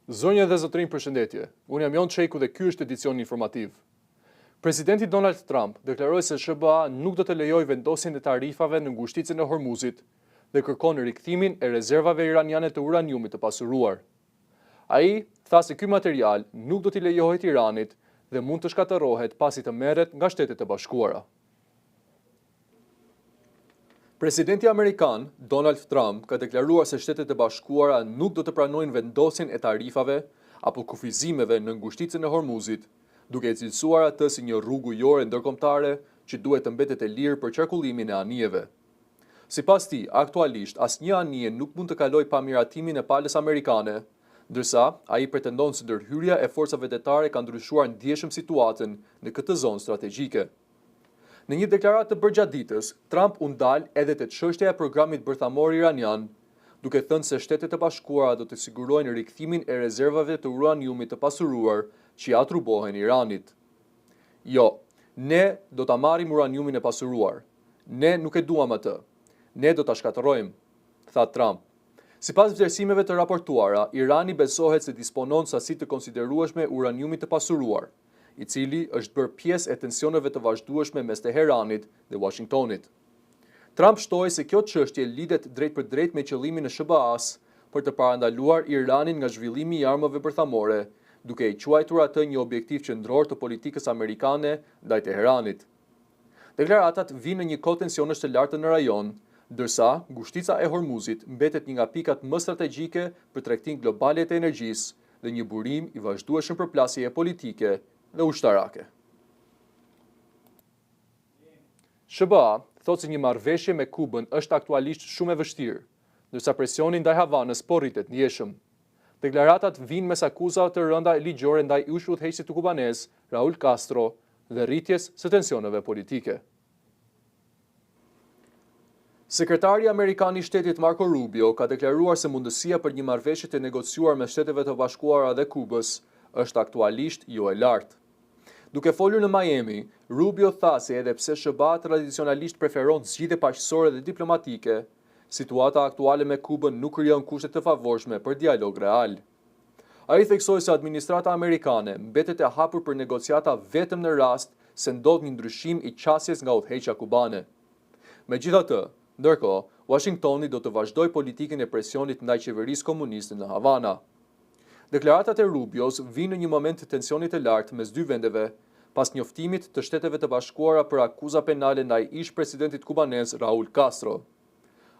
Zonja dhe zotërinj përshëndetje. Unë jam Jon Çejku dhe ky është edicioni informativ. Presidenti Donald Trump deklaroi se SHBA nuk do të lejojë vendosjen e tarifave në ngushticën e Hormuzit dhe kërkon rikthimin e rezervave iraniane të uraniumit të pasuruar. Ai tha se ky material nuk do t'i lejohet Iranit dhe mund të shkatërrohet pasi të merret nga Shtetet e Bashkuara. Presidenti amerikan, Donald Trump ka deklaruar se Shtetet e Bashkuara nuk do të pranojnë vendosjen e tarifave apo kufizimeve në ngushticën e Hormuzit, duke e cilësuar atë si një rrugë ujore ndërkombëtare që duhet të mbetet e lirë për qarkullimin e anijeve. Sipas tij, aktualisht asnjë anije nuk mund të kalojë pa miratimin e palës amerikane, ndërsa ai pretendon se ndërhyrja e forcave detare ka ndryshuar ndjeshëm situatën në këtë zonë strategjike. Në një deklaratë të bërë gjatë ditës, Trump u ndal edhe te çështja e programit bërthamor iranian, duke thënë se Shtetet e Bashkuara do të sigurojnë rikthimin e rezervave të uraniumit të pasuruar që i atribuohen Iranit. Jo, ne do ta marrim uraniumin e pasuruar. Ne nuk e duam atë. Ne do ta shkatërrojmë, tha Trump. Sipas vlerësimeve të raportuara, Irani besohet se disponon sasi të konsiderueshme uraniumi të pasuruar. i cili është bërë pjesë e tensioneve të vazhdueshme mes Teheranit dhe Uashingtonit. Trump shtoi se kjo çështje lidhet drejtpërdrejt me qëllimin e SHBA-së për të parandaluar Iranin nga zhvillimi i armëve bërthamore, duke e quajtur atë një objektiv qendror të politikës amerikane ndaj Teheranit. Deklaratat vijnë në një kohë tensionesh të larta në rajon, ndërsa ngushtica e Hormuzit mbetet një nga pikat më strategjike për tregtinë globale të energjisë dhe një burim i vazhdueshëm përplasjeje politike dhe ushtarake. SHBA thotë se një marrëveshje me Kubën është aktualisht shumë e vështirë, ndërsa presioni ndaj Havanës po rritet ndjeshëm. Deklaratat vijnë mes akuzave të rënda ligjore ndaj ish-udhëheqësit kubanez, Raul Castro, dhe rritjes së tensioneve politike. Sekretari amerikan i Shtetit Marco Rubio ka deklaruar se mundësia për një marrëveshje të negociuar mes Shteteve të Bashkuara dhe Kubës është aktualisht jo e lartë. Duke folur në Miami, Rubio tha se edhe pse SHBA tradicionalisht preferon zgjidhje paqësore dhe diplomatike, situata aktuale me Kubën nuk krijon kushte të favorshme për dialog real. Ai theksoi se administrata amerikane mbetet e hapur për negociata vetëm në rast se ndodh një ndryshim i qasjes nga udhëheqja kubane. Megjithatë, ndërkohë, Uashingtoni do të vazhdojë politikën e presionit ndaj qeverisë komuniste në Havana. Deklaratat e Rubios vijnë në një moment tensioni të lartë mes dy vendeve, pas njoftimit të Shteteve të Bashkuara për akuza penale ndaj ish-presidentit kubanez Raul Castro.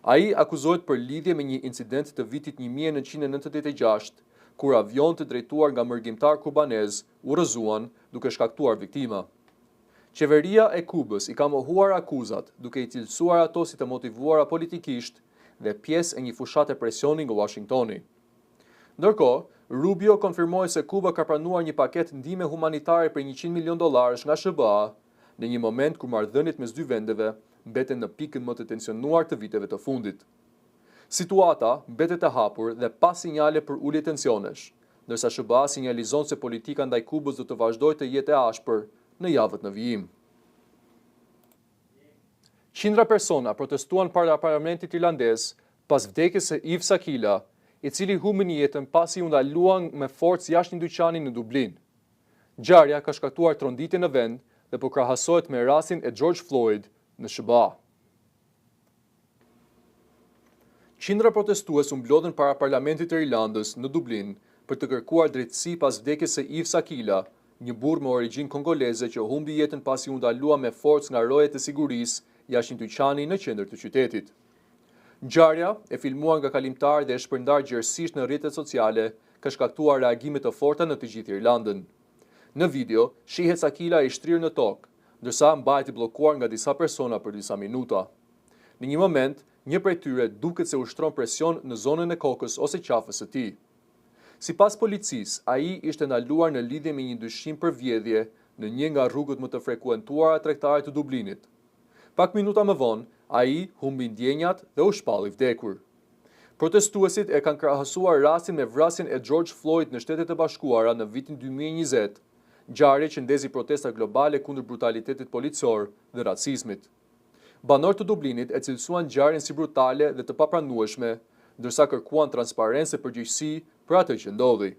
Ai akuzohet për lidhje me një incident të vitit 1996, kur avionë të drejtuar nga mërgimtarë kubanezë u rrëzuan, duke shkaktuar viktima. Qeveria e Kubës i ka mohuar akuzat, duke i cilësuar ato si të motivuara politikisht dhe pjesë e një fushate presioni nga Uashingtoni. Ndërkohë, Rubio konfirmoi se Kuba ka pranuar një paketë ndihme humanitare prej 100 milion dollarësh nga SHBA, në një moment kur marrëdhëniet mes dy vendeve mbeten në pikën më të tensionuar të viteve të fundit. Situata mbetet e hapur dhe pa sinjale për ulje tensionesh, ndërsa SHBA sinjalizon se politika ndaj Kubës do të vazhdojë të jetë e ashpër në javët në vijim. Qindra persona protestuan para parlamentit irlandez pas vdekjes së Yves Sakila, i cili humbi jetën pasi u ndalua me forcë jashtë një dyqani në Dublin. Ngjarja ka shkaktuar tronditje në vend dhe po krahasohet me rastin e George Floyd në SHBA. Qindra protestues u mblodhën para parlamentit të Irlandës në Dublin për të kërkuar drejtësi pas vdekjes së Yves Sakila, një burrë me origjinë kongoleze që humbi jetën pasi u ndalua me forcë nga rojet e sigurisë jashtë një dyqani në qendër të qytetit. Ngjarja, e filmuar nga kalimtarë dhe e shpërndarë gjerësisht në rrjetet sociale, ka shkaktuar reagime të forta në të gjithë Irlandën. Në video, shihet Sakila i shtrirë në tokë, ndërsa mbahet i bllokuar nga disa persona për disa minuta. Në një moment, një prej tyre duket se ushtron presion në zonën e kokës ose qafës së tij. Sipas policisë, ai ishte ndaluar në lidhje me një dyshim për vjedhje në një nga rrugët më të frekuentuara tregtare të Dublinit. Pak minuta më vonë, ai humbi ndjenjat dhe u shpall i vdekur. Protestuesit e kanë krahasuar rastin me vrasjen e George Floyd në Shtetet e Bashkuara në vitin 2020, ngjarje që ndezi protesta globale kundër brutalitetit policor dhe racizmit. Banorë të Dublinit e cilësuan ngjarjen si brutale dhe të papranueshme, ndërsa kërkuan transparencë e përgjegjësi për atë që ndodhi.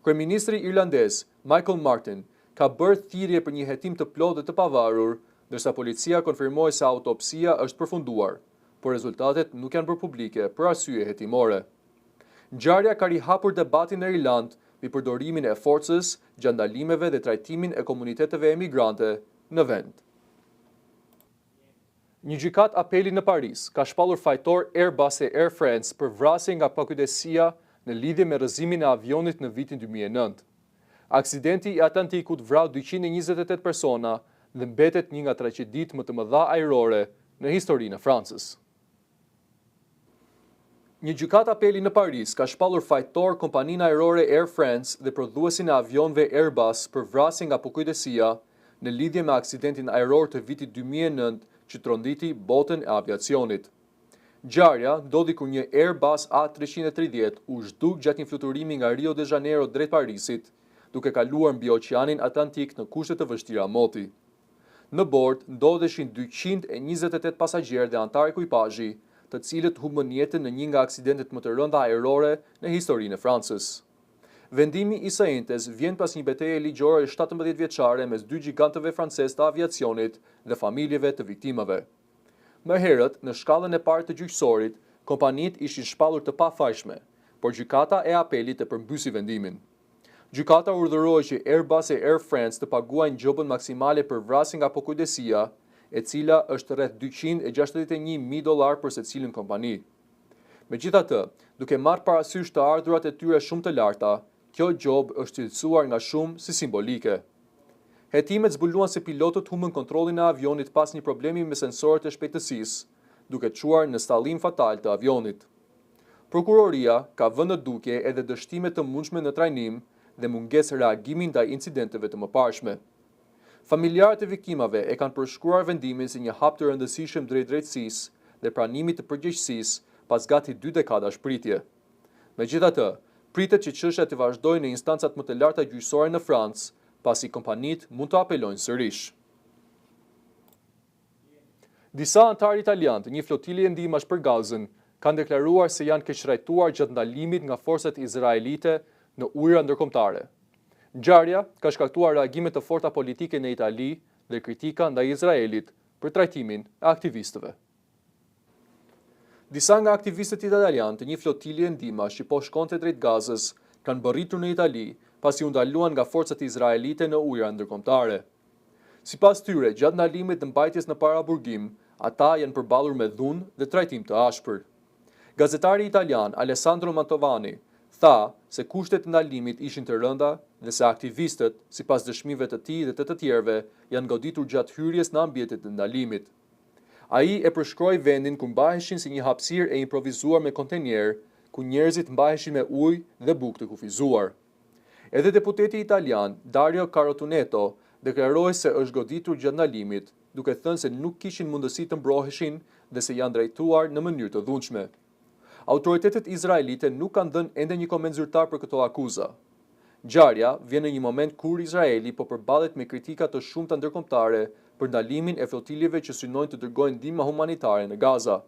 Kryeministri irlandez, Michael Martin, ka bërë thirrje për një hetim të plotë dhe të pavarur, ndërsa policia konfirmoi se autopsia është përfunduar, por rezultatet nuk janë bërë publike për arsye hetimore. Ngjarja ka rihapur debatin në Irlandë mbi përdorimin e forcës gjatë ndalimeve dhe trajtimin e komuniteteve emigrante në vend. Një gjykatë apeli në Paris ka shpallur fajtor Airbus e Air France për vrasje nga pakujdesia në lidhje me rrëzimin e avionit në vitin 2009. Aksidenti i Atlantikut vrau 228 persona dhe mbetet një nga tragjeditë më të mëdha ajrore në historinë e Francës. Një gjykatë apeli në Paris ka shpallur fajtor kompaninë ajrore Air France dhe prodhuesin e avionëve Airbus për vrasje nga pakujdesia në lidhje me aksidentin ajror të vitit 2009 që tronditi botën e aviacionit. Ngjarja ndodhi kur një Airbus A330 u zhduk gjatë një fluturimi nga Rio de Janeiro drejt Parisit, duke kaluar mbi Oqeanin Atlantik në kushte të vështira moti. Në bord ndodheshin 228 pasagjerë dhe anëtarë ekuipazhi, të cilët humbën jetën në një nga aksidentet më të rënda ajrore në historinë e Francës. Vendimi i së enjtes vjen pas një beteje ligjore 17 vjeçare mes dy gjigantëve francez të aviacionit dhe familjeve të viktimave. Më herët, në shkallën e parë të gjyqësorit, kompanitë ishin shpallur të pafajshme, por gjykata e apelit e përmbysi vendimin. Gjykata urdhëroi që Airbus e Air France të paguajnë gjobën maksimale për vrasje nga pakujdesia, e cila është rreth 261.000 dollar për secilën kompani. Megjithatë, duke marrë parasysh të ardhurat e tyre shumë të larta, kjo gjobë është cilësuar nga shumë si simbolike. Hetimet zbuluan se pilotët humbën kontrollin e avionit pas një problemi me sensorët e shpejtësisë, duke çuar në stallim fatal të avionit. Prokuroria ka vënë në dukje edhe dështime të mundshme në trajnim dhe mungesë reagimi ndaj incidenteve të mëparshme. Familjarët e viktimave e kanë përshkruar vendimin si një hap të rëndësishëm drejt drejtësisë dhe pranimit të përgjegjësisë pas gati dy dekadash pritje. Megjithatë, pritet që çështja të vazhdojë në instancat më të larta gjyqësore në Francë, pasi kompanitë mund të apelojnë sërish. Disa anëtarë italianë të një flotilje ndihmash për Gazën kanë deklaruar se janë keqtrajtuar gjatë ndalimit nga forcat izraelite në ujëra ndërkombëtare. Ngjarja ka shkaktuar reagime të forta politike në Itali dhe kritika ndaj Izraelit për trajtimin e aktivistëve. Disa nga aktivistët italianë të një flotilje ndihmash që po shkonte drejt Gazës kanë mbërritur në Itali pasi u ndaluan nga forcat izraelite në ujëra ndërkombëtare. Sipas tyre, gjatë ndalimit dhe mbajtjes në paraburgim, ata janë përballur me dhunë dhe trajtim të ashpër. Gazetari italian Alessandro Mantovani tha se kushtet e ndalimit ishin të rënda dhe se aktivistët, sipas dëshmive të tij dhe të të tjerëve, janë goditur gjatë hyrjes në ambientet e ndalimit. Ai e përshkroi vendin ku mbaheshin si një hapësirë e improvizuar me kontenierë, ku njerëzit mbaheshin me ujë dhe bukë të kufizuar. Edhe deputeti italian Dario Carotenuto deklaroi se është goditur gjatë ndalimit, duke thënë se nuk kishin mundësi të mbroheshin dhe se janë drejtuar në mënyrë të dhunshme. Autoritetet izraelite nuk kanë dhënë ende një koment zyrtar për këto akuza. Ngjarja vjen në një moment kur Izraeli po përballet me kritika të shumta ndërkombëtare për ndalimin e flotiljeve që synojnë të dërgojnë ndihma humanitare në Gaza.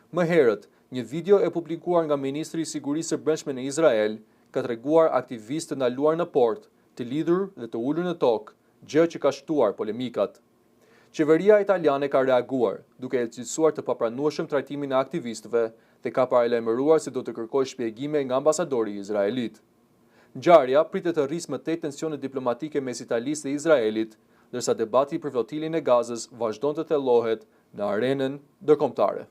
Më herët, një video e publikuar nga Ministri i Sigurisë së Brendshme në Izrael ka treguar aktivistë të ndaluar në port, të lidhur dhe të ulur në tokë, gjë që ka shtuar polemikat. Qeveria italiane ka reaguar, duke e cilësuar të papranueshëm trajtimin e aktivistëve dhe ka paralajmëruar se do të kërkojë shpjegime nga ambasadori i Izraelit. Ngjarja pritet të rrisë më tej tensionet diplomatike mes Italisë dhe Izraelit, ndërsa debati për flotilin e Gazës vazhdon të thellohet në arenën ndërkombëtare.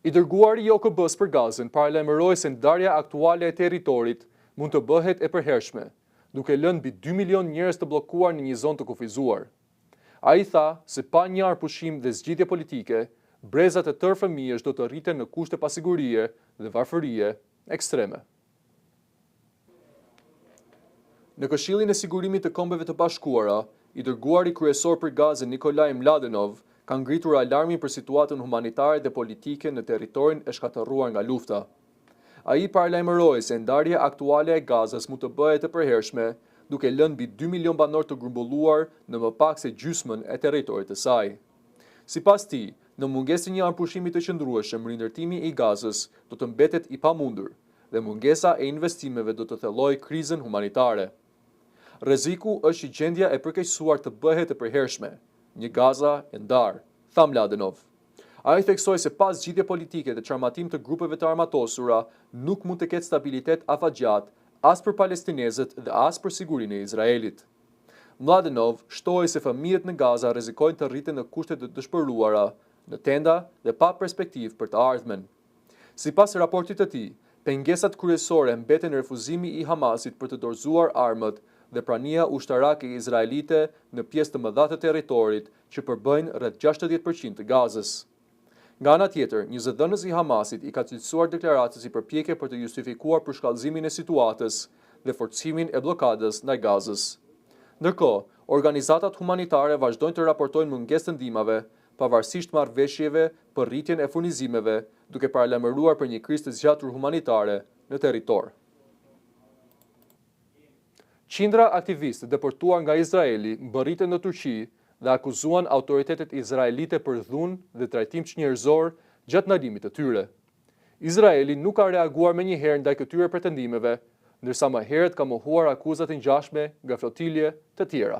I dërguari i OKB-s për Gazën paralajmëroi se ndarja aktuale e territorit mund të bëhet e përhershme, duke lënë mbi 2 milion njerëz të bllokuar në një zonë të kufizuar. Ai tha se pa një armëpushim dhe zgjidhje politike, breza të tërë fëmijësh do të rriten në kushte pasigurie dhe varfërie ekstreme. Në Këshillin e Sigurimit të Kombeve të Bashkuara, i dërguari kryesor për Gazën Nikolaj Mladenov ka ngritur alarmin për situatën humanitare dhe politike në territorin e shkatërruar nga lufta. Ai paralajmëroi se ndarja aktuale e Gazës mund të bëhet e përhershme, duke lënë mbi 2 milion banorë të grumbulluar në më pak se gjysmën e territorit të saj. Sipas tij, në mungesë të një armëpushimi të qëndrueshëm, rindërtimi i Gazës do të mbetet i pamundur. dhe mungesa e investimeve do të thellojë krizën humanitare. Rreziku është që gjendja e përkeqësuar të bëhet e përhershme, një Gaza e ndarë, tha Mladenov. Ai theksoi se pa zgjidhje politike dhe çarmatim të grupeve të armatosura, nuk mund të ketë stabilitet afatgjatë as për palestinezët dhe as për sigurinë e Izraelit. Mladenov shtoi se fëmijët në Gaza rrezikojnë të rriten në kushte të dëshpëruara, në tenda dhe pa perspektivë për të ardhmen. Sipas raportit të tij, pengesat kryesore mbeten refuzimi i Hamasit për të dorëzuar armët dhe prania ushtarake izraelite në pjesë të mëdha të territorit që përbëjnë rreth 60 për qind të Gazës. Nga ana tjetër, një zëdhënës i Hamasit i ka cilësuar deklaratat si përpjekje për të justifikuar përshkallëzimin e situatës dhe forcimin e bllokadës ndaj Gazës. Ndërkohë, organizatat humanitare vazhdojnë të raportojnë mungesë të ndihmave, pavarësisht marrëveshjeve për rritjen e furnizimeve, duke paralajmëruar për një krizë të zgjatur humanitare në territor. Qindra aktivistë të deportuar nga Izraeli mbërritën në Turqi dhe akuzuan autoritetet izraelite për dhunë dhe trajtim çnjerëzor gjatë ndalimit të tyre. Izraeli nuk ka reaguar menjëherë ndaj këtyre pretendimeve, ndërsa më herët ka mohuar akuza të ngjashme nga flotilje të tjera.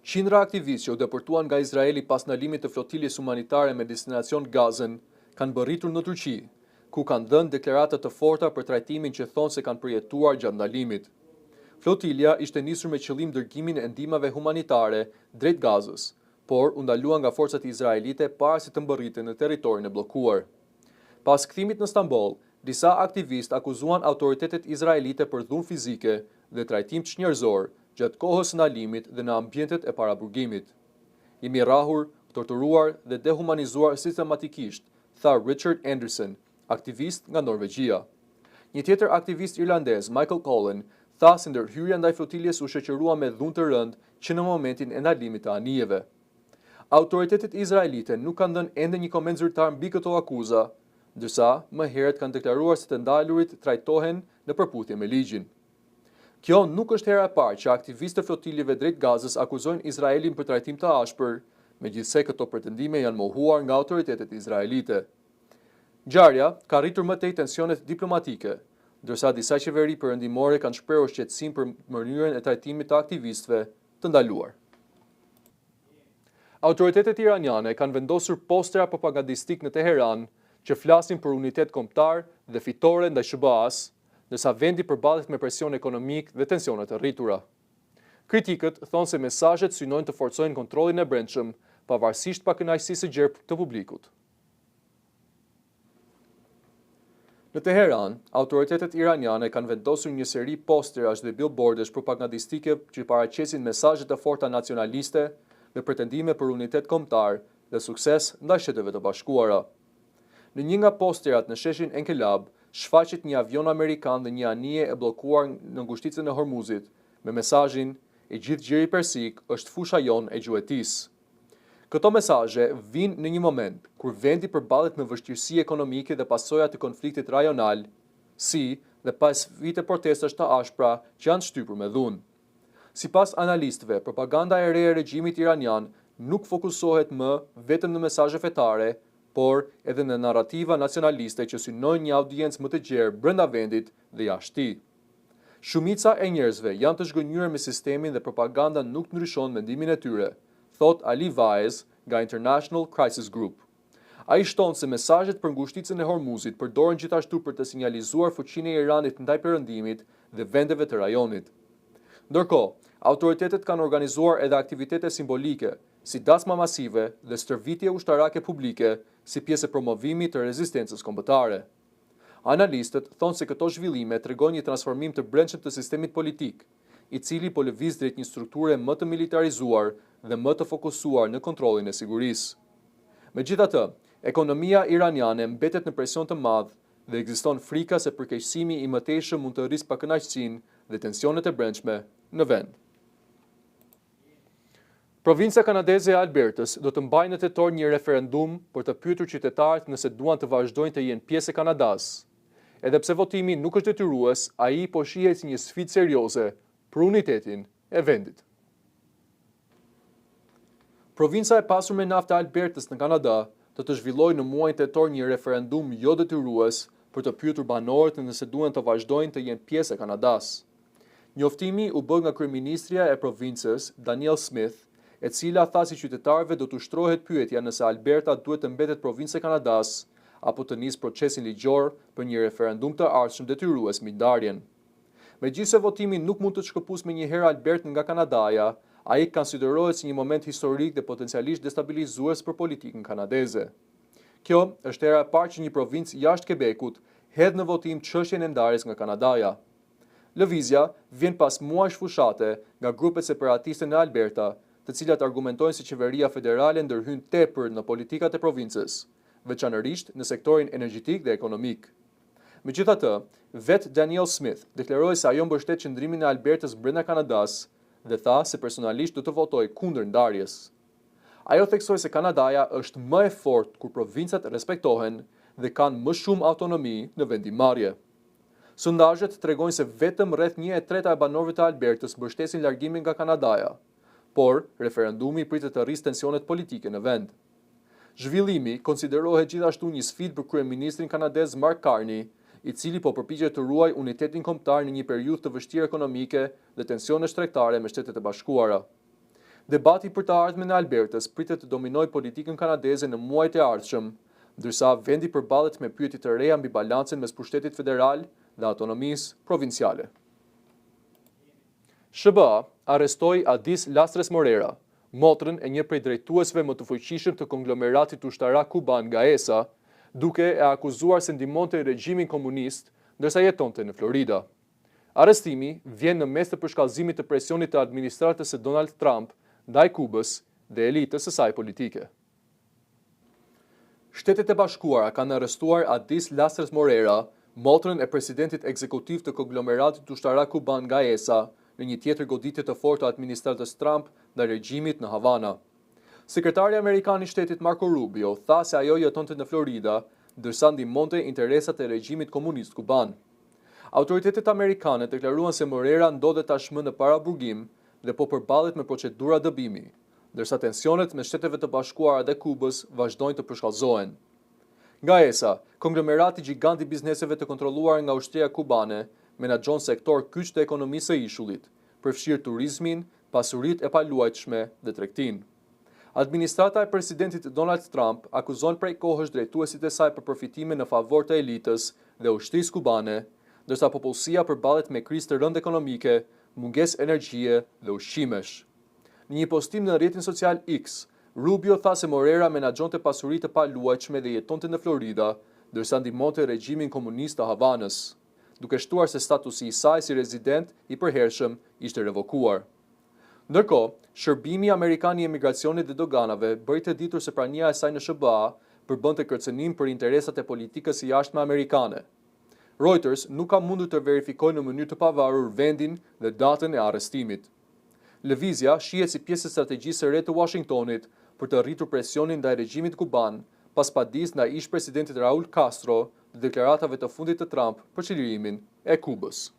Qindra aktivistë që u deportuan nga Izraeli pas ndalimit të flotiljes humanitare me destinacion Gazën kanë mbërritur në Turqi, ku kanë dhënë deklarata të forta për trajtimin që thonë se kanë përjetuar gjatë ndalimit. Flotilja ishte nisur me qëllim dërgimin e ndihmave humanitare drejt Gazës, por u ndalua nga forcat izraelite para se të mbërrinte në territorin e bllokuar. Pas kthimit në Stamboll, disa aktivistë akuzuan autoritetet izraelite për dhunë fizike dhe trajtim çnjerëzor gjatë kohës së ndalimit dhe në ambientet e paraburgimit. Jemi rrahur, torturuar dhe dehumanizuar sistematikisht, tha Richard Anderson, aktivist nga Norvegjia. Një tjetër aktivist irlandez, Michael Cullen, tha se ndërhyrja ndaj flotiljes u shoqërua me dhunë të rëndë që në momentin e ndalimit të anijeve. Autoritetet izraelite nuk kanë dhënë ende një koment zyrtar mbi këto akuza, ndërsa më herët kanë deklaruar se të ndalurit trajtohen në përputhje me ligjin. Kjo nuk është hera e parë që aktivistë të flotiljeve drejt Gazës akuzojnë Izraelin për trajtim të ashpër, megjithëse këto pretendime janë mohuar nga autoritetet izraelite. Ngjarja ka rritur më tej tensionet diplomatike, ndërsa disa qeveri perëndimore kanë shprehur shqetësim për mënyrën e trajtimit të aktivistëve të ndaluar. Autoritetet iraniane kanë vendosur postera propagandistikë në Teheran që flasin për unitet kombëtar dhe fitore ndaj SHBA-s, ndërsa vendi përballet me presion ekonomik dhe tensione të rritura. Kritikët thonë se mesazhet synojnë të forcojnë kontrollin e brendshëm, pavarësisht pakënaqësisë së gjerë të publikut. Në Teheran, autoritetet iraniane kanë vendosur një seri posterash dhe billboardesh propagandistike që paraqesin mesazhe të forta nacionaliste dhe pretendime për unitet kombëtar dhe sukses ndaj Shteteve të Bashkuara. Në një nga posterat në sheshin Enkelab, shfaqet një avion amerikan dhe një anije e bllokuar në ngushticën e Hormuzit, me mesazhin I gjithë Gjiri Persik është fusha jonë e gjuetisë. Këto mesazhe vijnë në një moment kur vendi përballet me vështirësi ekonomike dhe pasoja të konfliktit rajonal, si dhe pas vite protestash të ashpra që janë shtypur me dhunë. Sipas analistëve, propaganda e re e regjimit iranian nuk fokusohet më vetëm në mesazhe fetare, por edhe në narrativa nacionaliste që synojnë një audiencë më të gjerë brenda vendit dhe jashtë tij. Shumica e njerëzve janë të zhgënjyer me sistemin dhe propaganda nuk ndryshon mendimin e tyre, thotë Ali Vaez nga International Crisis Group. Ai shton se mesazhet për ngushticën e Hormuzit përdoren gjithashtu për të sinjalizuar fuqinë e Iranit ndaj Perëndimit dhe vendeve të rajonit. Ndërkohë, autoritetet kanë organizuar edhe aktivitete simbolike, si dasma masive dhe stërvitje ushtarake publike si pjesë e promovimit të rezistencës kombëtare. Analistët thonë se këto zhvillime tregojnë një transformim të brendshëm të sistemit politik, i cili po lëviz drejt një strukture më të militarizuar dhe më të fokusuar në kontrollin e sigurisë. Megjithatë, ekonomia iraniane mbetet në presion të madh dhe ekziston frika se përkeqësimi i mëtejshëm mund të rrisë pakënaqësinë dhe tensionet e brendshme në vend. Provinca kanadeze e Albertës do të mbajë në tetor një referendum për të pyetur qytetarët nëse duan të vazhdojnë të jenë pjesë e Kanadasë. Edhe pse votimi nuk është detyrues, ai po shihet si një sfidë serioze për unitetin e vendit. Provinca e pasur me naftë e Albertës në Kanada do të zhvillojë në muajin tetor një referendum jodetyrues për të pyetur banorët nëse duan të vazhdojnë të jenë pjesë e Kanadasë. Njoftimi u bë nga kryeministrja e provincës, Danielle Smith, e cila tha se qytetarëve do t'u shtrohet pyetja nëse Alberta duhet të mbetet provincë e Kanadasë apo të nisë procesin ligjor për një referendum të ardhshëm detyrues mbi ndarjen. Megjithëse votimi nuk mund të shkëpusë menjëherë Albertën nga Kanadaja, ai konsiderohet si një moment historik dhe potencialisht destabilizues për politikën kanadeze. Kjo është hera e parë që një provincë jashtë Quebecut hedh në votim çështjen e ndarjes nga Kanadaja. Lëvizja vjen pas muajsh fushate nga grupet separatiste në Alberta, të cilat argumentojnë se qeveria federale ndërhyn tepër në politikat e provincës, veçanërisht në sektorin energjetik dhe ekonomik. Megjithatë, vetë Danielle Smith deklaroi se ajo mbështet qëndrimin e Albertës brenda Kanadasë dhe tha se personalisht do të votojë kundër ndarjes. Ajo theksoi se Kanadaja është më e fortë kur provincat respektohen dhe kanë më shumë autonomi në vendimmarrje. Sondazhet tregojnë se vetëm rreth 1/3 e banorëve të Albertës mbështesin largimin nga Kanadaja, por referendumi pritet të rrisë tensionet politike në vend. Zhvillimi konsiderohet gjithashtu një sfidë për kryeministrin kanadez Mark Carney, i cili po përpiqet të ruajë unitetin kombëtar në një periudhë të vështirë ekonomike dhe tensionesh tregtare me Shtetet e Bashkuara. Debati për të ardhmen e Albertës pritet të dominojë politikën kanadeze në muajt e ardhshëm, ndërsa vendi përballet me pyetje të reja mbi balancën mes pushtetit federal dhe autonomisë provinciale. SHBA arrestoi Adis Lastres Morera, motrën e një prej drejtuesve më të fuqishëm të konglomeratit ushtarak kuban Gaesa, duke e akuzuar se ndihmonte regjimin komunist ndërsa jetonte në Florida. Arrestimi vjen në mes të përshkallëzimit të presionit të administratës së Donald Trump ndaj Kubës dhe elitës së saj politike. Shtetet e Bashkuara kanë arrestuar Adis Lastres Morera, motrën e presidentit ekzekutiv të konglomeratit ushtarak kuban Gaesa, në një tjetër goditje të fortë të administratës Trump ndaj regjimit në Havana. Sekretari amerikan i Shtetit Marco Rubio tha se ajo jetonte në Florida, ndërsa ndihmonte interesat e regjimit komunist kuban. Autoritetet amerikane deklaruan se Morera ndodhet tashmë në paraburgim dhe po përballet me procedura dëbimi, ndërsa tensionet mes Shteteve të Bashkuara dhe Kubës vazhdojnë të përshkallëzohen. Gaesa, konglomerati gjigant i bizneseve të kontrolluara nga ushtria kubane, menaxhon sektorë kyç të ekonomisë së ishullit, përfshirë turizmin, pasuritë e paluajtshme dhe tregtinë. Administrata e presidentit Donald Trump akuzon prej kohësh drejtuesit e saj për përfitime në favor të elitës dhe ushtrisë kubane, ndërsa popullsia përballet me krizë të rëndë ekonomike, mungesë energjie dhe ushqimesh. Në një postim në rrjetin social X, Rubio tha se Morera menaxhonte pasuri të paluajtshme dhe jetonte në Florida, ndërsa ndihmonte regjimin komunist të Havanës, duke shtuar se statusi i saj si rezident i përhershëm ishte revokuar. Ndërkohë, Shërbimi Amerikan i Emigracionit dhe Doganave bëri të ditur se prania e saj në SHBA përbënte kërcënim për interesat e politikës së jashtme amerikane. Reuters nuk ka mundur të verifikojë në mënyrë të pavarur vendin dhe datën e arrestimit. Lëvizja shihet si pjesë e strategjisë së re të Uashingtonit për të rritur presionin ndaj regjimit kuban pas padisë ndaj ish-presidentit Raul Castro dhe deklaratave të fundit të Trump për çlirimin e Kubës.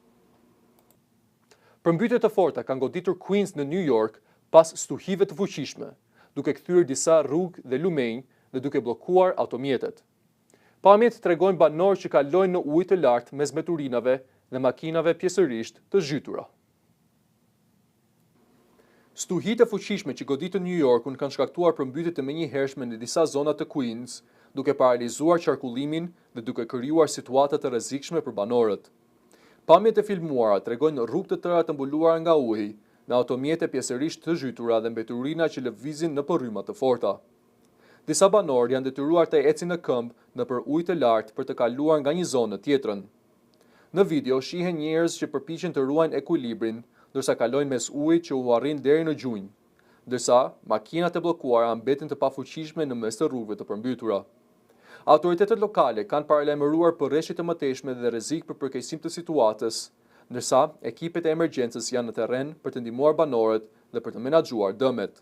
Përmbytje të forta kanë goditur Queens në New York pas stuhive të fuqishme, duke kthyer disa rrugë dhe lumenj dhe duke bllokuar automjetet. Pamjet tregojnë banorë që kalojnë në ujë të lartë mes mbeturinave dhe makinave pjesërisht të zhytura. Stuhitë e fuqishme që goditën New Yorkun kanë shkaktuar përmbytje të menjëhershme në disa zona të Queens, duke paralizuar qarkullimin dhe duke krijuar situata të rrezikshme për banorët. Pamjet e filmuara tregojnë rrugë të tëra të mbuluara nga uji, me automjete pjesërisht të zhytura dhe mbeturina që lëvizin nëpër rryma të forta. Disa banorë janë detyruar të ecin në këmbë nëpër ujë të lartë për të kaluar nga një zonë në tjetrën. Në video shihen njerëz që përpiqen të ruajnë ekuilibrin, ndërsa kalojnë mes ujit që u arrin deri në gjunjë, ndërsa makinat e bllokuara mbeten të pafuqishme në mes të rrugëve të përmbytura. Autoritetet lokale kanë paralajmëruar për reshje të mëtejshme dhe rrezik për përkeqësim të situatës, ndërsa ekipet e emergjencës janë në terren për të ndihmuar banorët dhe për të menaxhuar dëmet.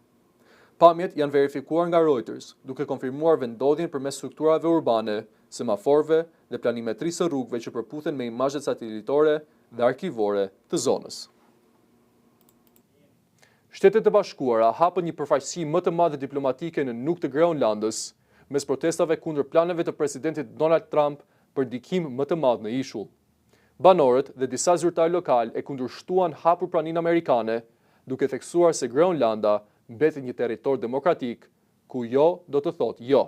Pamjet janë verifikuar nga Reuters, duke konfirmuar vendndodhjen përmes strukturave urbane, semaforëve dhe planimetrisë së rrugëve që përputhen me imazhet satelitore dhe arkivore të zonës. Shtetet e Bashkuara hapën një përfaqësi më të madhe diplomatike në Nuuk të Groenlandës, mes protestave kundër planeve të presidentit Donald Trump për ndikim më të madh në ishull. Banorët dhe disa zyrtarë lokalë e kundërshtuan hapur praninë amerikane, duke theksuar se Groenlanda mbetet një territor demokratik, ku jo do të thotë jo.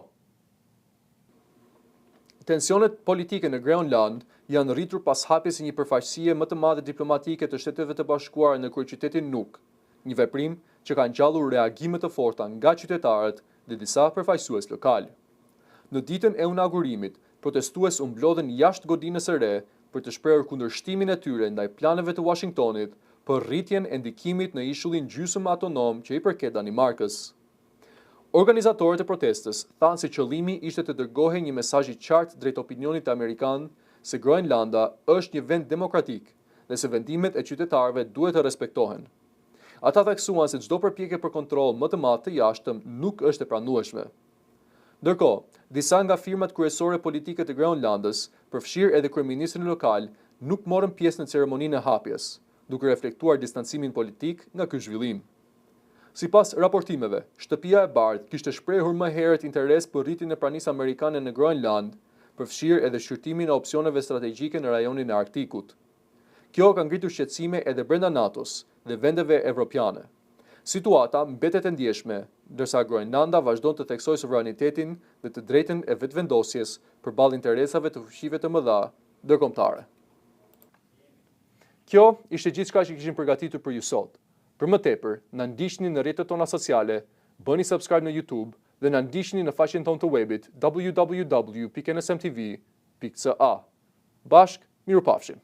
Tensionet politike në Groenlandë janë rritur pas hapjes së një përfaqësie më të madhe diplomatike të Shteteve të Bashkuara në kryeqytetin Nuuk, një veprim që ka ngjallur reagime të forta nga qytetarët dhe disa përfaqësues lokalë. Në ditën e inaugurimit, protestues u mblodhën jashtë godinës së re për të shprehur kundërshtimin e tyre ndaj planeve të Uashingtonit për rritjen e ndikimit në ishullin gjysmë autonom që i përket Danimarkës. Organizatorët e protestës thanë se qëllimi ishte të dërgohej një mesazh i qartë drejt opinionit amerikan se Groenlanda është një vend demokratik dhe se vendimet e qytetarëve duhet të respektohen. Ata theksuan se çdo përpjekje për kontroll më të madh të jashtëm nuk është e pranueshme. Ndërkohë, disa nga firmat kryesore politike të Groenlandës, përfshirë edhe kryeministrin lokal, nuk morën pjesë në ceremoninë e hapjes, duke reflektuar distancimin politik nga ky zhvillim. Sipas raportimeve, Shtëpia e Bardhë kishte shprehur më herët interes për rritjen e pranisë amerikane në Groenlandë, përfshirë edhe shqyrtimin e opsioneve strategjike në rajonin e Arktikut. Kjo ka ngritur shqetësime edhe brenda NATO-s dhe vendeve evropiane. Situata mbetet e ndjeshme, ndërsa Groenlanda vazhdon të theksojë sovranitetin dhe të drejtën e vetëvendosjes përballë interesave të fuqive të mëdha ndërkombëtare. Kjo ishte gjithçka që kishim përgatitur për ju sot. Për më tepër, na ndiqni në rrjetet tona sociale, bëni subscribe në YouTube dhe na ndiqni në faqen tonë të webit www.nsmtv.ca. Bashkë, mirupafshim!